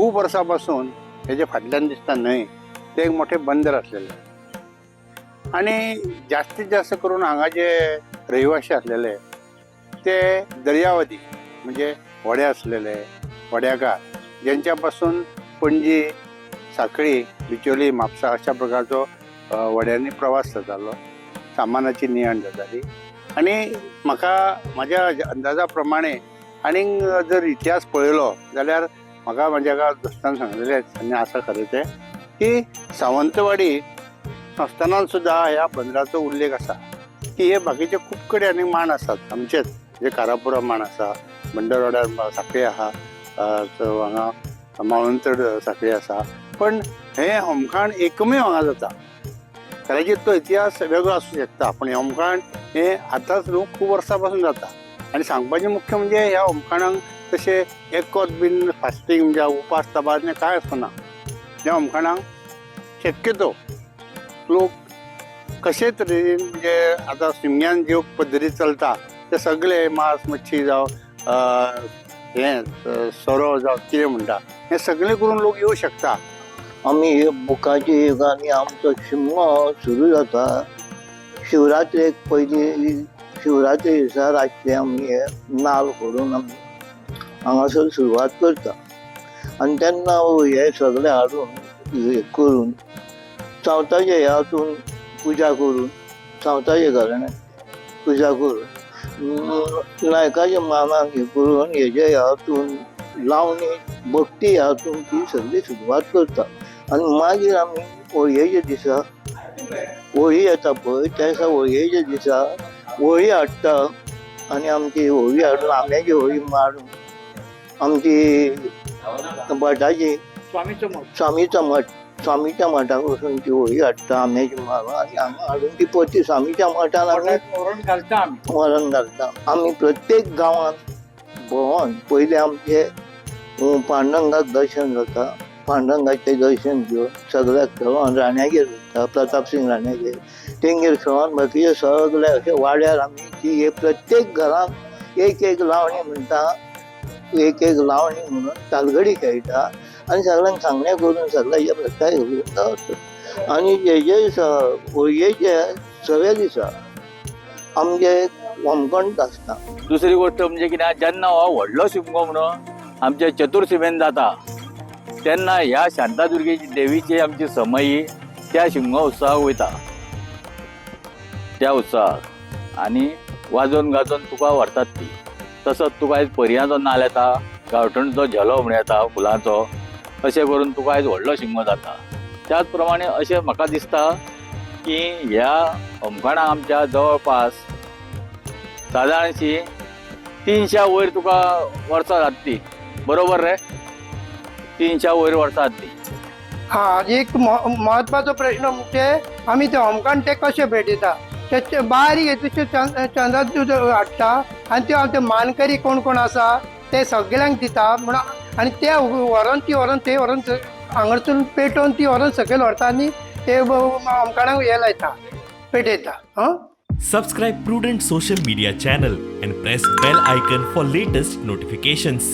खूब वर्सां पासून हेजे फाटल्यान दिसता न्हंय तें एक मोठें बंदर आसलेलें आनी जास्तीत जास्त करून हांगा जे रहिवाशी आसलेले ते दर्यावदी म्हणजे व्हडे आसलेले, व्हड्याकार, जेंच्या पासून पणजी, साखळी, बिचोली, म्हापसा अशा प्रकारचो व्हड्यांनी प्रवास जातालो, सामानाची ने आण जाताली. आनी म्हाका म्हाज्या अंदाजा प्रमाणे आनीक जर इतिहास पळयलो जाल्यार म्हाका म्हाज्या एका दोस्तान सांगलेलें आनी आसा खरें तें की सावंतवाडी संस्थानान सुद्दां ह्या बंदराचो उल्लेख आसा की हे बाकीचे खूब कडेन आनी मांड आसात आमचेच, जे कारापुरा मांड आसा, बंदरवाड्यार साखळी आहा, हांगा मावळंतड साखळी आसा, पण हें होमखाण एकमेव हांगा जाता. कदाचित तो इतिहास वेगळो आसूं शकता, पण हें होमखाण हें आतांच न्हू, खूब वर्सां पासून जाता. आनी सांगपाचें मुख्य म्हणजे ह्या होमखाणाक तशें एकत बीन फास्टींग म्हणजे उपास तपास कांय आसना. ह्या होमखाणाक शक्यतो लोक कशे तरेन म्हणजे आतां शिमग्यान ज्यो पद्दती चलता ते सगळे मांस मच्छी जावं हें सोरो जावं कितें म्हणटा हें सगळें करून लोक येवं शकता. आमी हे बुकाची एक आनी आमचो शिमगो सुरू जाता शिवरात्रेक. पयली शिवरात्रे दिसा रातचे आमी हे नाल फोडून आमी हांगासर सुरवात करता आनी तेन्ना हे सगळे हाडून हे करून चवथाचे हे हातून पुजा करून चवथाचे घराण्यात पुजा करून नायकाच्या मानाक हे करून हेजे ह्या हातून लावणी भक्ती ह्या हातून ती सगळी सुरवात करता. आनी मागीर आमी होळयेच्या दिसा होळी येता पळय त्या दिसा होळयेच्या दिसा होळी हाडटा आनी आमची होळी हाडून आंब्याची होळी मारून आमची भटाची स्वामीचो मठ, स्वामीच्या मठाक वचून ती होळी हाडटा आंब्याची मारून आनी हांगा हाडून ती परती स्वामीच्या मठान आमी व्हरून घालता आमी. व्हरून घालता. आमी प्रत्येक गांवांत भोंवन पयलीं आमचे पांडुरंगाक दर्शन जाता. पांडुरंगाचें दर्शन घेवन सगळ्याक खेळोन राण्यागेर वयता, प्रताप सिंग राण्यागेर, तेंगेर खेळोन बाकीचे सगळे अशे वाड्यार आमी ती एक प्रत्येक घरांत एक एक लावणी म्हणटा, एक एक लावणी म्हणून तालगडी खेळटा आनी सगळ्यांक सांगणें करून सगळ्या प्रकार घेवन दवरता. आनी हेजे दिसा होळयेच्या सव्या दिसा आमचे होमखंड आसता. दुसरी गोष्ट म्हणजे कितें, जेन्ना हो व्हडलो शिमगो म्हणून आमच्या चतुर्शिमेन जाता तेन्ना ह्या शांतादुर्गेची देवीची आमची समयी त्या शिमगो उत्सवाक वयता, त्या उत्सवाक आनी वाजोवन गाजोवन तुका व्हरतात ती. तसोच तुका आयज परयांचो नाल येता, गांवठणचो झेलो म्हण येता फुलांचो, अशें करून तुका आयज व्हडलो शिमगो जाता. त्याच प्रमाणे अशें म्हाका दिसता की ह्या होमखणाक आमच्या जवळपास सादारणशी 300 वयर तुका वर्सां जातली, बरोबर रे? 300 वयर वर्सां जातली. हा, एक म्हत्वाचो प्रश्न म्हणजे आमी ते होमखण ते कशे भेटयता? ते बारीक हेतूचे चंद्रात हाडटा आनी ते आमचे मानकरी कोण कोण आसा ते सगळ्यांक दिता म्हणून, आनी ते व्हरोन ती व्हरोन ते व्हरोन हांगासून पेटोवन ती व्हरोन सकयल व्हरता आनी ते होमखणाक हे लायता, पेटयता. हां. Subscribe Prudent Social Media channel and press bell icon for latest notifications.